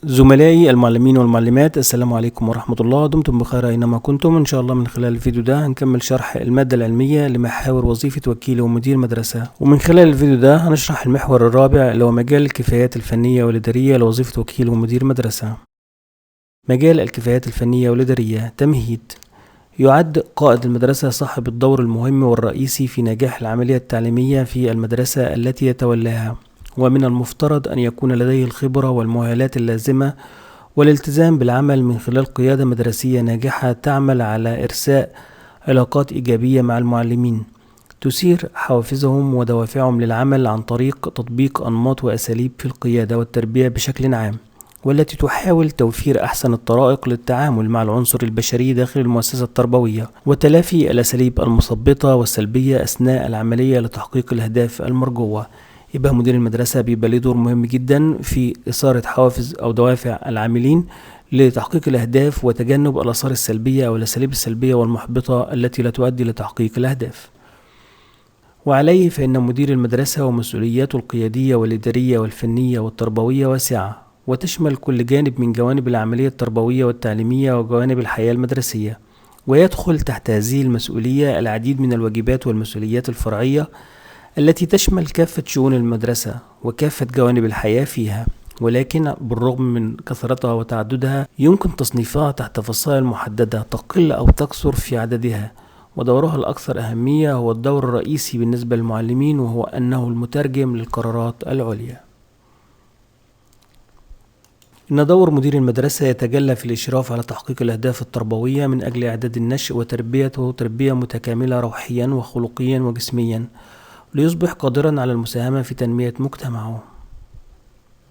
زملائي المعلمين والمعلمات، السلام عليكم ورحمة الله. دمتم بخير أينما كنتم. إن شاء الله من خلال الفيديو ده هنكمل شرح المادة العلمية لمحاور وظيفة وكيل ومدير مدرسة، ومن خلال الفيديو ده هنشرح المحور الرابع اللي هو مجال الكفايات الفنية والإدارية لوظيفة وكيل ومدير مدرسة. مجال الكفايات الفنية والإدارية. تمهيد: يعد قائد المدرسة صاحب الدور المهم والرئيسي في نجاح العملية التعليمية في المدرسة التي يتولاها، ومن المفترض أن يكون لديه الخبرة والمؤهلات اللازمة والالتزام بالعمل من خلال قيادة مدرسية ناجحة تعمل على إرساء علاقات إيجابية مع المعلمين تثير حوافزهم ودوافعهم للعمل عن طريق تطبيق أنماط وأساليب في القيادة والتربية بشكل عام، والتي تحاول توفير أحسن الطرائق للتعامل مع العنصر البشري داخل المؤسسة التربوية وتلافي الأساليب المثبطة والسلبية أثناء العملية لتحقيق الأهداف المرجوة. يبقى مدير المدرسة بيبقى له دور مهم جدا في إثارة حوافز أو دوافع العاملين لتحقيق الأهداف وتجنب الآثار السلبية أو الأساليب السلبية والمحبطة التي لا تؤدي لتحقيق الأهداف. وعليه فإن مدير المدرسة ومسؤولياته القيادية والإدارية والفنية والتربوية واسعة، وتشمل كل جانب من جوانب العملية التربوية والتعليمية وجوانب الحياة المدرسية، ويدخل تحت هذه المسؤولية العديد من الواجبات والمسؤوليات الفرعية التي تشمل كافة شؤون المدرسة وكافة جوانب الحياة فيها، ولكن بالرغم من كثرتها وتعددها يمكن تصنيفها تحت فصائل محددة تقل أو تكثر في عددها. ودورها الأكثر أهمية هو الدور الرئيسي بالنسبة للمعلمين، وهو أنه المترجم للقرارات العليا. إن دور مدير المدرسة يتجلى في الإشراف على تحقيق الأهداف التربوية من أجل إعداد النشء وتربيته تربية متكاملة روحيا وخلقيا وجسميا، ليصبح قادرا على المساهمة في تنمية مجتمعه.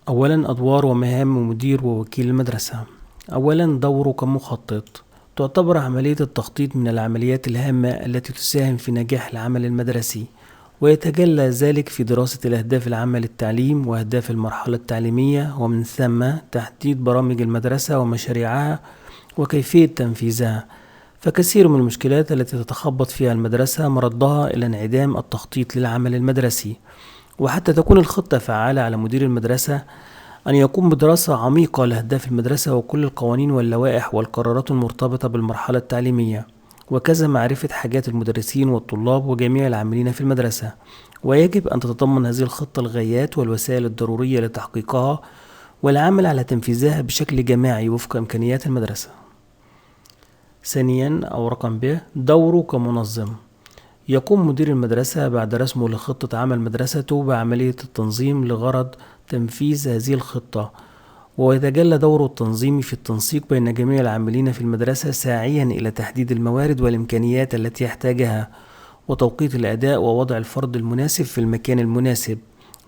أولا، أدوار ومهام مدير ووكيل المدرسة. أولا، دوره كمخطط. تعتبر عملية التخطيط من العمليات الهامة التي تساهم في نجاح العمل المدرسي، ويتجلى ذلك في دراسة الأهداف العامة للتعليم وأهداف المرحلة التعليمية، ومن ثم تحديد برامج المدرسة ومشاريعها وكيفية تنفيذها. فكثير من المشكلات التي تتخبط فيها المدرسة مردها إلى انعدام التخطيط للعمل المدرسي. وحتى تكون الخطة فعالة على مدير المدرسة أن يقوم بدراسة عميقة لأهداف المدرسة وكل القوانين واللوائح والقرارات المرتبطة بالمرحلة التعليمية، وكذا معرفة حاجات المدرسين والطلاب وجميع العاملين في المدرسة. ويجب أن تتضمن هذه الخطة الغايات والوسائل الضرورية لتحقيقها والعمل على تنفيذها بشكل جماعي وفق إمكانيات المدرسة. ثانيا أو رقم ب، دوره كمنظم. يقوم مدير المدرسة بعد رسمه لخطة عمل مدرسته بعملية التنظيم لغرض تنفيذ هذه الخطة، ويتجلى دوره التنظيمي في التنسيق بين جميع العاملين في المدرسة، ساعيا إلى تحديد الموارد والإمكانيات التي يحتاجها وتوقيت الأداء ووضع الفرد المناسب في المكان المناسب،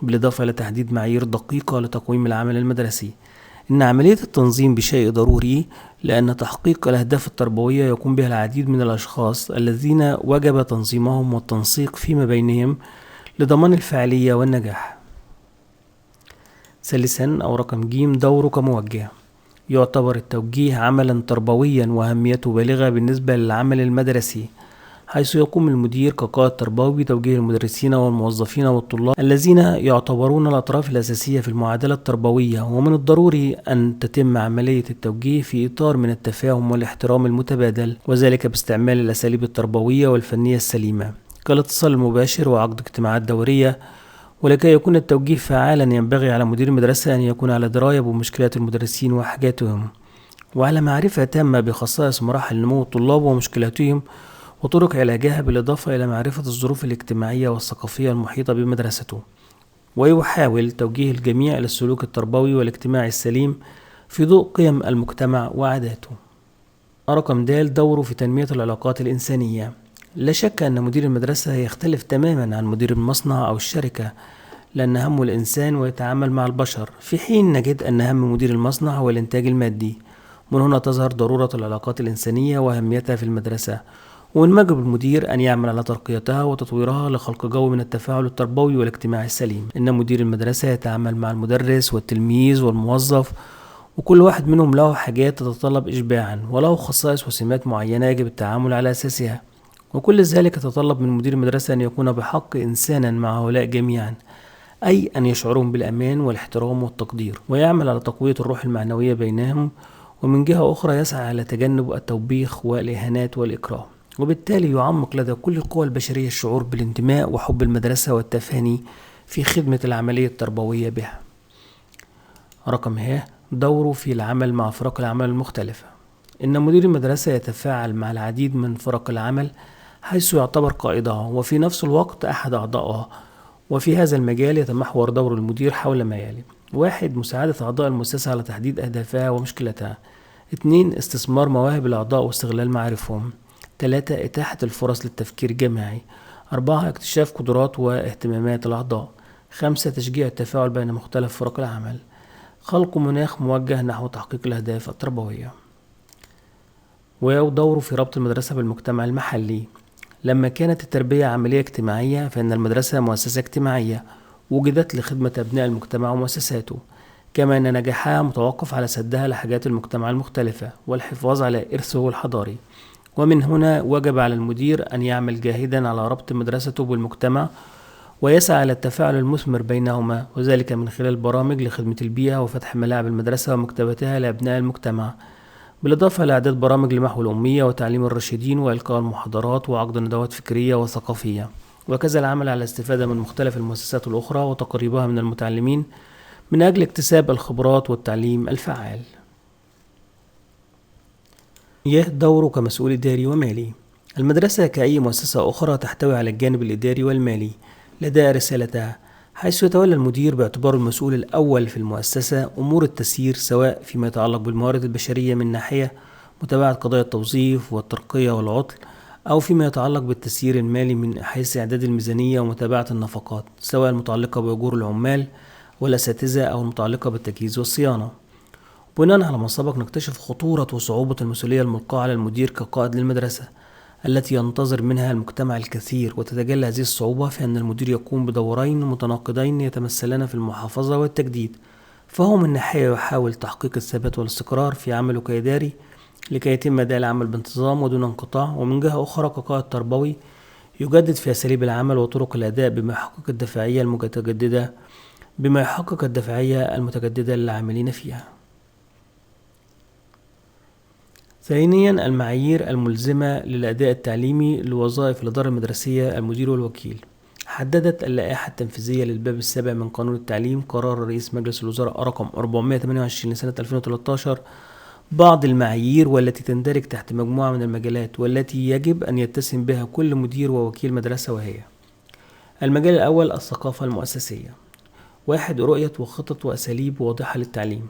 بالإضافة إلى تحديد معايير دقيقة لتقويم العمل المدرسي. إن عملية التنظيم بشيء ضروري، لأن تحقيق الأهداف التربوية يقوم بها العديد من الأشخاص الذين وجب تنظيمهم والتنسيق فيما بينهم لضمان الفاعلية والنجاح. ثالثا أو رقم ج، دوره كموجه. يعتبر التوجيه عملا تربويا وأهميته بالغة بالنسبة للعمل المدرسي، حيث يقوم المدير كقائد تربوي بتوجيه المدرسين والموظفين والطلاب الذين يعتبرون الأطراف الأساسية في المعادلة التربوية. ومن الضروري أن تتم عملية التوجيه في إطار من التفاهم والاحترام المتبادل، وذلك باستعمال الأساليب التربوية والفنية السليمة كالاتصال المباشر وعقد اجتماعات دورية. ولكي يكون التوجيه فعالا ينبغي على مدير المدرسة أن يكون على دراية بمشكلات المدرسين وحاجاتهم، وعلى معرفة تامة بخصائص مراحل نمو الطلاب ومشكلاتهم وطرق علاجها، بالإضافة إلى معرفة الظروف الاجتماعية والثقافية المحيطة بمدرسته. ويحاول توجيه الجميع إلى السلوك التربوي والاجتماعي السليم في ضوء قيم المجتمع وعاداته. رقم د، دوره في تنمية العلاقات الإنسانية. لا شك أن مدير المدرسة يختلف تماما عن مدير المصنع أو الشركة، لأن همه الإنسان ويتعامل مع البشر، في حين نجد أن هم مدير المصنع هو الإنتاج المادي. من هنا تظهر ضرورة العلاقات الإنسانية وأهميتها في المدرسة، ومن واجب المدير أن يعمل على ترقيتها وتطويرها لخلق جو من التفاعل التربوي والاجتماعي السليم. إن مدير المدرسة يتعامل مع المدرس والتلميذ والموظف، وكل واحد منهم له حاجات تتطلب إشباعا، وله خصائص وسمات معينة يجب التعامل على أساسها. وكل ذلك يتطلب من مدير المدرسة أن يكون بحق إنسانا مع هؤلاء جميعا، أي أن يشعرهم بالأمان والاحترام والتقدير، ويعمل على تقوية الروح المعنوية بينهم، ومن جهة أخرى يسعى على تجنب التوبيخ والإهانات والإكراه، وبالتالي يعمق لدى كل القوى البشرية الشعور بالانتماء وحب المدرسة والتفاني في خدمة العملية التربوية بها. رقم دوره في العمل مع فرق العمل المختلفة. إن مدير المدرسة يتفاعل مع العديد من فرق العمل، حيث يعتبر قائدها وفي نفس الوقت أحد أعضائها، وفي هذا المجال يتمحور دور المدير حول ما يلي: 1. مساعدة أعضاء المؤسسة على تحديد أهدافها ومشكلتها. 2. استثمار مواهب الأعضاء واستغلال معارفهم. 3. إتاحة الفرص للتفكير الجماعي. 4. اكتشاف قدرات واهتمامات الأعضاء. 5. تشجيع التفاعل بين مختلف فرق العمل. خلق مناخ موجه نحو تحقيق الأهداف التربوية. ودوره في ربط المدرسة بالمجتمع المحلي. لما كانت التربية عملية اجتماعية، فإن المدرسة مؤسسة اجتماعية وجدت لخدمة أبناء المجتمع ومؤسساته، كما أن نجاحها متوقف على سدها لحاجات المجتمع المختلفة والحفاظ على إرثه الحضاري. ومن هنا وجب على المدير أن يعمل جاهدا على ربط مدرسته بالمجتمع، ويسعى على التفاعل المثمر بينهما، وذلك من خلال برامج لخدمة البيئة وفتح ملاعب المدرسة ومكتبتها لأبناء المجتمع، بالإضافة لإعداد برامج لمحو الأمية وتعليم الراشدين وإلقاء المحاضرات وعقد ندوات فكرية وثقافية، وكذا العمل على الاستفادة من مختلف المؤسسات الأخرى وتقريبها من المتعلمين من أجل اكتساب الخبرات والتعليم الفعال. دوره كمسؤول إداري ومالي. المدرسة كأي مؤسسة أخرى تحتوي على الجانب الإداري والمالي لدى رسالتها، حيث يتولى المدير باعتباره المسؤول الأول في المؤسسة أمور التسيير، سواء فيما يتعلق بالموارد البشرية من ناحية متابعة قضايا التوظيف والترقية والعطل، أو فيما يتعلق بالتسيير المالي من حيث إعداد الميزانية ومتابعة النفقات، سواء المتعلقة بأجور العمال والأساتذة أو المتعلقة بالتجهيز والصيانة. بناء على ما سبق، نكتشف خطورة وصعوبة المسؤولية الملقاة على المدير كقائد للمدرسة التي ينتظر منها المجتمع الكثير، وتتجلى هذه الصعوبة في أن المدير يقوم بدورين متناقضين يتمثلان في المحافظة والتجديد. فهو من ناحية يحاول تحقيق الثبات والاستقرار في عمله كإداري لكي يتم أداء العمل بانتظام ودون انقطاع، ومن جهة أخرى كقائد تربوي يجدد في أساليب العمل وطرق الأداء بما يحقق الدفاعية المتجددة للعاملين فيها. ثانيا، المعايير الملزمة للأداء التعليمي لوظائف الإدارة المدرسية المدير والوكيل. حددت اللائحة التنفيذية للباب السابع من قانون التعليم، قرار رئيس مجلس الوزراء رقم 428 لسنة 2013، بعض المعايير والتي تندرج تحت مجموعة من المجالات والتي يجب أن يتسم بها كل مدير ووكيل مدرسة، وهي: المجال الأول الثقافة المؤسسية. 1. رؤية وخطط وأساليب واضحة للتعليم.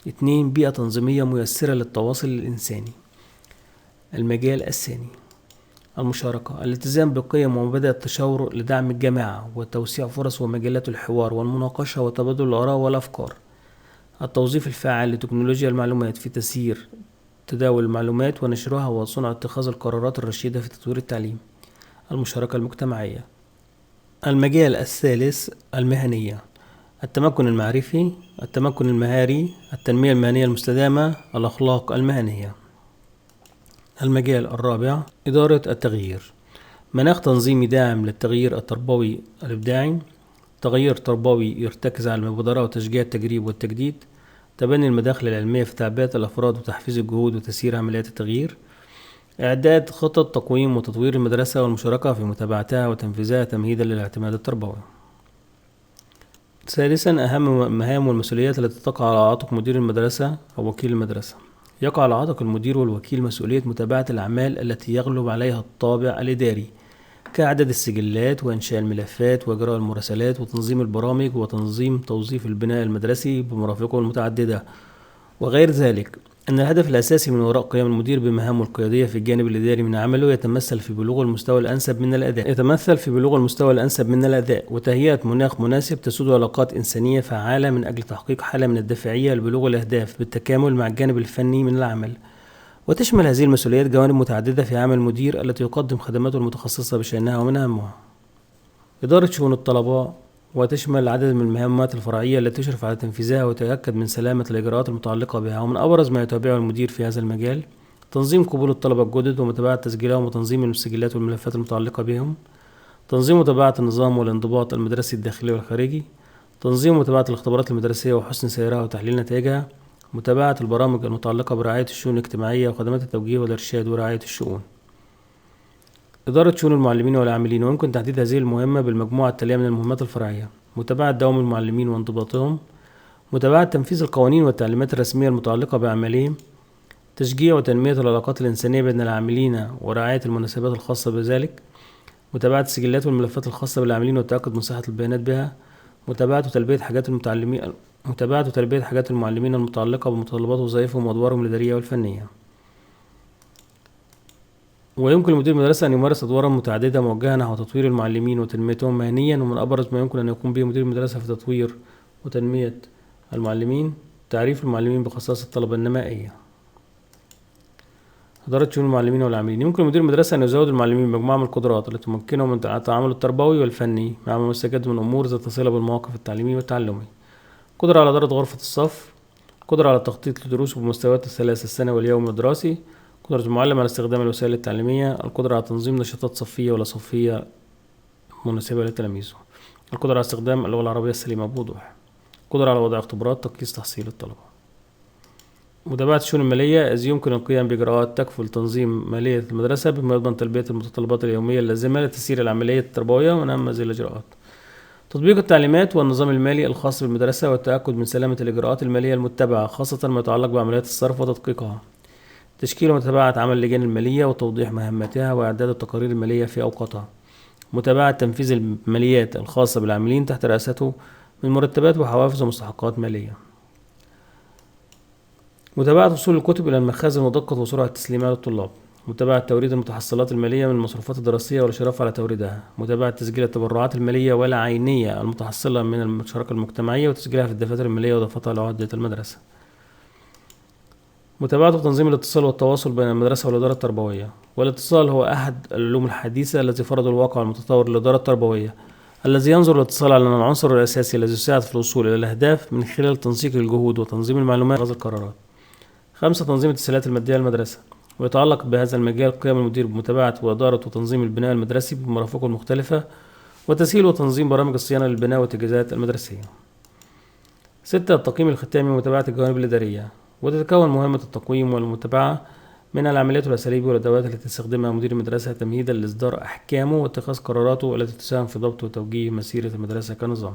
2. بيئة تنظيمية ميسرة للتواصل الإنساني. المجال الثاني المشاركة، الالتزام بقيم ومبادئ التشاور لدعم الجماعة وتوسيع فرص ومجالات الحوار والمناقشة وتبادل الآراء والأفكار. التوظيف الفعال لتكنولوجيا المعلومات في تسيير تداول المعلومات ونشرها وصنع اتخاذ القرارات الرشيدة في تطوير التعليم. المشاركة المجتمعية. المجال الثالث المهنية، التمكن المعرفي، التمكن المهاري، التنمية المهنية المستدامة، الأخلاق المهنية. المجال الرابع إدارة التغيير، مناخ تنظيمي داعم للتغيير التربوي الإبداعي، تغيير تربوي يرتكز على المبادرة وتشجيع التجريب والتجديد، تبني المداخل العلمية في تعبئة الأفراد وتحفيز الجهود وتسيير عمليات التغيير، إعداد خطط تقويم وتطوير المدرسة والمشاركة في متابعتها وتنفيذها تمهيدا للاعتماد التربوي. ثالثا، أهم المهام والمسؤوليات التي تقع على عاتق مدير المدرسة أو وكيل المدرسة. يقع على عاتق المدير والوكيل مسؤولية متابعة الأعمال التي يغلب عليها الطابع الإداري، كإعداد السجلات وإنشاء الملفات وإجراء المراسلات وتنظيم البرامج وتنظيم توظيف البناء المدرسي بمرافقه المتعددة وغير ذلك. أن الهدف الأساسي من وراء قيام المدير بمهامه القيادية في الجانب الإداري من عمله يتمثل في بلوغ المستوى الأنسب من الأداء وتهيئة مناخ مناسب تسود علاقات إنسانية فعالة من أجل تحقيق حالة من الدافعية لبلوغ الأهداف بالتكامل مع الجانب الفني من العمل. وتشمل هذه المسؤوليات جوانب متعددة في عمل المدير التي يقدم خدماته المتخصصة بشأنها ومن أهمها إدارة شؤون الطلبة، وتشمل عدد من المهمات الفرعية التي تشرف على تنفيذها وتأكد من سلامة الإجراءات المتعلقة بها. ومن أبرز ما يتابعه المدير في هذا المجال تنظيم قبول الطلبة الجدد ومتابعة تسجيلهم وتنظيم السجلات والملفات المتعلقة بهم، تنظيم ومتابعة النظام والانضباط المدرسي الداخلي والخارجي، تنظيم ومتابعة الاختبارات المدرسية وحسن سيرها وتحليل نتائجها، متابعة البرامج المتعلقة برعاية الشؤون الاجتماعية وخدمات التوجيه والإرشاد ورعاية الشؤون. إدارة شؤون المعلمين والعاملين، ويمكن تحديد هذه المهمة بالمجموعة التالية من المهمات الفرعية: متابعة دوام المعلمين وانضباطهم، متابعة تنفيذ القوانين والتعليمات الرسمية المتعلقة بأعمالهم، تشجيع وتنمية العلاقات الإنسانية بين العاملين ورعاية المناسبات الخاصة بذلك، متابعة السجلات والملفات الخاصة بالعاملين والتأكد من صحة البيانات بها، متابعة وتلبية حاجات المعلمين المتعلقة بمتطلبات وظائفهم وأدوارهم الإدارية والفنية. ويمكن لمدير المدرسة أن يمارس أدوارا متعددة موجهة نحو تطوير المعلمين وتنميتهم مهنيا، ومن أبرز ما يمكن أن يقوم به مدير المدرسة في تطوير وتنمية المعلمين تعريف المعلمين بخصائص الطلبة النمائية. إدارة شؤون المعلمين والعاملين، يمكن مدير المدرسة أن يزود المعلمين بمجموعة من القدرات التي تمكنهم من التعامل التربوي والفني مع ما يستجد من أمور ذات صلة بالمواقف التعليمي والتعلمي. قدرة على إدارة غرفة الصف، قدرة على التخطيط لدروس بمستويات الثلاث: السنوي واليومي والدراسي، قدرة المعلم على استخدام الوسائل التعليمية، القدرة على تنظيم نشاطات صفية ولا صفية مناسبة لتلاميذه، القدرة على استخدام اللغة العربية السليمة بوضوح، القدرة على وضع اختبارات تقييس تحصيل الطلبة. متابعة الشؤون المالية، إذ يمكن القيام بإجراءات تكفل تنظيم مالية المدرسة بما يضمن تلبية المتطلبات اليومية اللازمة لتسيير العملية التربوية ومن أهم هذه الإجراءات: تطبيق التعليمات والنظام المالي الخاص بالمدرسة والتأكد من سلامة الإجراءات المالية المتبعة خاصة ما يتعلق بعمليات الصرف وتدقيقها، تشكيل ومتابعة عمل اللجان المالية وتوضيح مهمتها وإعداد التقارير المالية في أوقاتها، متابعة تنفيذ الماليات الخاصة بالعاملين تحت رئاسته من مرتبات وحوافز ومستحقات مالية، متابعة وصول الكتب إلى المخازن ودقة وسرعة تسليمها للطلاب، متابعة توريد المتحصلات المالية من المصروفات الدراسية والإشراف على توريدها، متابعة تسجيل التبرعات المالية والعينية المتحصلة من المشاركة المجتمعية وتسجيلها في الدفاتر المالية وإضافتها لعهدة المدرسة، متابعة وتنظيم الاتصال والتواصل بين المدرسة والإدارة التربوية. والاتصال هو أحد العلوم الحديثة التي فرض الواقع المتطور للإدارة التربوية، الذي ينظر الاتصال على العنصر الأساسي الذي يساعد في الوصول إلى الأهداف من خلال تنسيق الجهود وتنظيم المعلومات واتخاذ القرارات. 5. تنظيم التسهيلات المادية للمدرسة، ويتعلق بهذا المجال قيام المدير بمتابعة وإدارة وتنظيم البناء المدرسي بمرافقه المختلفة وتسهيل وتنظيم برامج الصيانة للبناء والتجهيزات المدرسية. 6. التقييم الختامي ومتابعة الجوانب الإدارية، وتتكون مهمة التقويم والمتابعة من العمليات والأساليب والأدوات التي تستخدمها مدير المدرسة تمهيدا لإصدار أحكامه واتخاذ قراراته التي تساهم في ضبط وتوجيه مسيرة المدرسة كنظام.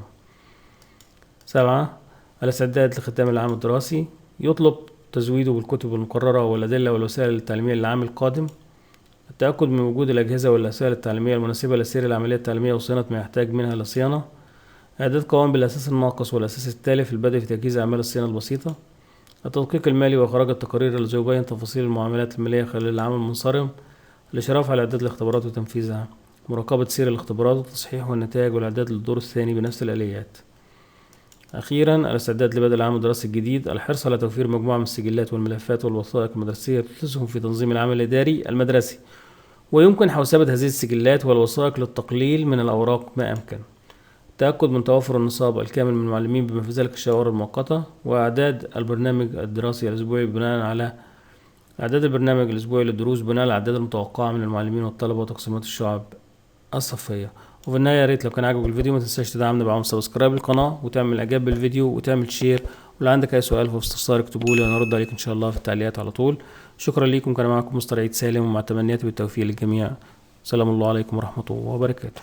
7. الاستعداد لختام العام الدراسي، يطلب تزويده بالكتب المقررة والأدلة والوسائل التعليمية للعام القادم، التأكد من وجود الأجهزة والوسائل التعليمية المناسبة لسير العملية التعليمية وصيانة ما يحتاج منها للصيانة، إعداد قوائم بالأساس الناقص والأساس التالف البدء في تجهيز أعمال الصيانة البسيطة، التدقيق المالي وإخراج التقارير التي يبين تفاصيل المعاملات المالية خلال العام المنصرم، الإشراف على إعداد الاختبارات وتنفيذها، مراقبة سير الاختبارات وتصحيح النتائج والإعداد للدور الثاني بنفس الآليات. أخيرا الاستعداد لبدء العام الدراسي الجديد، الحرص على توفير مجموعة من السجلات والملفات والوثائق المدرسية تسهم في تنظيم العمل الإداري المدرسي، ويمكن حوسبة هذه السجلات والوثائق للتقليل من الأوراق ما أمكن، التأكد من توافر النصاب الكامل من المعلمين بما في ذلك الشوائر المؤقتة، وإعداد البرنامج الدراسي الأسبوعي بناء على إعداد البرنامج الأسبوعي للدروس بناء على الأعداد المتوقعة من المعلمين والطلبة وتقسيمات الشعب الصفية. وفي النهاية يا ريت لو كان عجبك الفيديو ما تنساش تدعمنا بعمل سبسكرايب للقناة وتعمل إعجاب بالفيديو وتعمل شير، ولو عندك أي سؤال أو استفسار اكتبوا لي وأنا أرد عليك إن شاء الله في التعليقات على طول. شكرا لكم، كان معكم مستر عيد سالم ومع تمنياتي بالتوفيق للجميع. سلام الله عليكم ورحمة الله وبركاته.